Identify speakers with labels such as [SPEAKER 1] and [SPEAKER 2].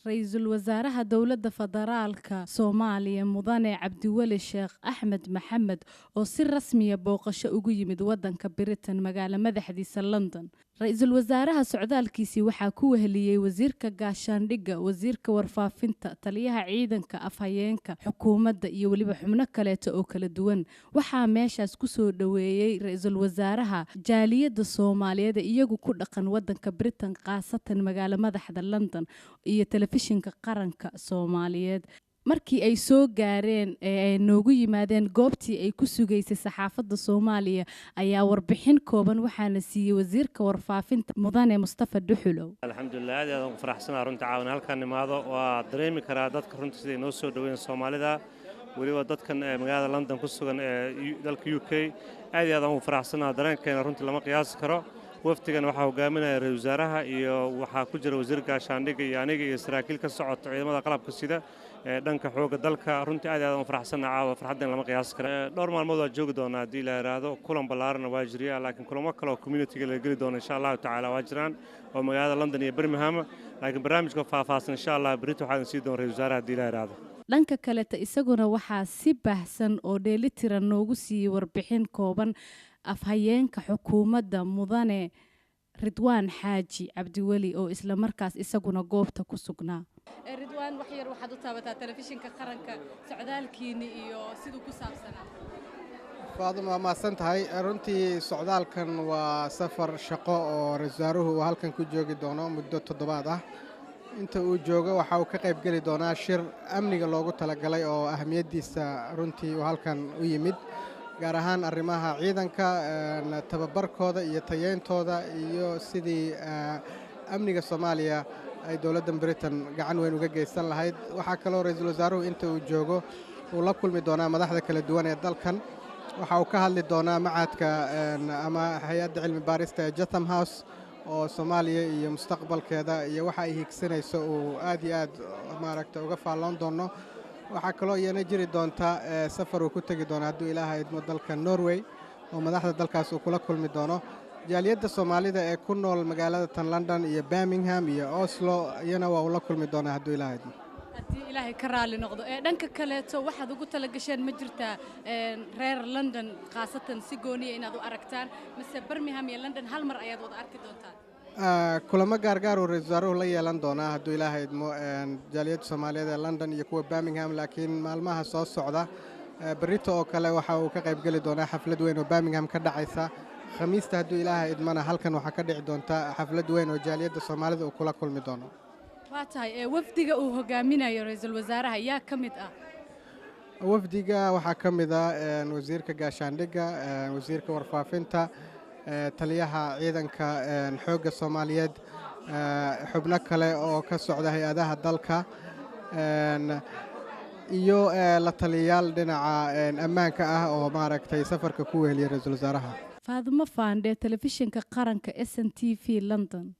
[SPEAKER 1] Ra-iisul wasaaraha Dowladda Federaalka Soomaaliya, Mudane Cabdiweli Sheekh Axmed Maxamed, oo si rasmiya booqasho ugu yimid wadanka Britain, magaalo madaxdiisa London. Ra-iisul wasaaraha socdaalkiisii waxaa ku weheliyey wasiirka gaashaandhigga, wasiirka warfaafinta, taliyaha ciidanka, afhayeenka xukuumadda iyo weliba xubno kaleeto oo kala duwan. Waxaa meeshaas kusoo dhoweeyey ra-iisul wasaaraha jaaliyadda Soomaaliyeed ee iyagu ku dhaqan wadanka Britain, khaasatan magaalo madaxda London, iyo Telefishinka Qaranka Soomaaliyeed. Markii ay soo gaareen ee ay noogu yimaadeen goobtii ay ku sugaysay saxaafadda Soomaaliya, ayaa warbixin kooban waxaana siiyey wasiirka warfaafinta, Mudane Mustafa Dhuxulow.
[SPEAKER 2] Alxamdulilah, aad aad ugu faraxsanaa runta caawan halkaan imaado. Waa dareemi karaa dadka runta siday noo soo dhoweyn Soomaalida, weliba dadkan ee magaalada London ku sugan ee dalka UK. Aad iyo aad aan ugu faraxsanaa, dareenkeena runtii lama qiyaasi karo. Wafdigan waxaa hogaaminaya ra-isul wasaaraha iyo waxaa ku jira wasiir gaashaandhigga iyo aniga iyo saraakiil ka socota ciidamada qalabka sida ee dhanka xoogga dalka. Runtii aad iyo aad aan u faraxsanaa caawa, farxaddeen lama qiyaasi karo. Dhowr maalmood waa joogi doonaa haddii la yidhaahdo. Kulan ballaaranna waa jiriya, laakiin kulamo kale oo community-ga la geli doono, insha Allahu tacaala, waa jiraan oo magaalada London iyo Birmingham, laakiin barnaamijka faahfaahsan, insha Allah, berrito waxaan sii doona ra-isul wasaaraha haddii la yidhaahdo.
[SPEAKER 1] Dhanka kaleta isaguna waxaa si baahsan oo dheelitiran noogu siiyey warbixin kooban afhayeenka xukuumadda, Mudane Ridwaan Xaaji Cabdiweli, oo isla markaas isaguna goobta ku sugnaa. Ridwaan, wax yar waxaad u taabataa Telefishinka Qaranka socdaalkiini iyo siduu ku saabsanaa.
[SPEAKER 3] Faaduma, waa mahadsan tahay. Runtii socdaalkan waa safar shaqo oo ra-isul wasaaruhu uu halkan ku joogi doono muddo toddobaad ah. Inta uu joogo waxa uu ka qayb geli doonaa shir amniga loogu talagalay oo ahamiyaddiisa runtii uu halkan u yimid, gaar ahaan arrimaha ciidanka, tababarkooda iyo tayeyntooda, iyo sidii amniga Soomaaliya ay dowladda Britain gacan weyn uga geysan lahayd. Waxaa kaloo ra-iisul wasaaruhu inta uu joogo uu la kulmi doonaa madaxda kala duwan ee dalkan. Waxa uu ka hadli doonaa macadka ama hay-adda cilmi baarista ee Chatham House oo Soomaaliya iyo mustaqbalkeeda iyo waxa ay hiigsanayso uu aad iyo aad maaragta uga faalloon doono. Waxaa kaloo iyana jiri doonta safar uu ku tegi doono, hadduu Ilaaha idmo, dalka Norway oo madaxda dalkaas uu kula kulmi doono. Jaaliyadda Soomaalida ee ku nool magaalada tan London iyo Birmingham iyo Oslo iyana waa uu la kulmi doonaa, hadduu Ilaaha idmo.
[SPEAKER 1] Haddii Ilaahay ka raali noqdo, ee dhanka kaleeto waxaad ugu tala gasheen ma jirtaa reer London khaasatan si gooniya inaad u aragtaan, mise Birmingham iyo London hal mar ayaad wada arki doontaan?
[SPEAKER 3] Kulamo gaargaar uu ra-isul wasaaruhu la yeelan doonaa, hadduu Ilaaha idmo, jaaliyadda Soomaaliyeed ee London iyo kuwa Birmingham, laakiin maalmaha soo socda, berrito oo kale waxa uu ka qayb geli doonaa xaflad weyn oo Birmingham ka dhacaysa. Khamiista, hadduu Ilaaha idmana, halkan waxaa ka dhici doonta xaflad weyn oo jaaliyadda Soomaalida uu kula kulmi doono.
[SPEAKER 1] Waa tahay. Ee wafdiga uu hogaaminayo ra-iisul wasaaraha yaa ka mid ah?
[SPEAKER 3] Wafdiga waxaa ka mid ah wasiirka gaashaandhigga, wasiirka warfaafinta, taliyaha ciidanka xoogga Soomaaliyeed, xubno kale oo ka socda hay-adaha dalka iyo la taliyayaal dhinaca ammaanka ah oo maaragtay safarka ku weheliyay ra-iisul wasaaraha.
[SPEAKER 1] Faadumo Faandhe, Telefishinka Qaranka, SNTV, London.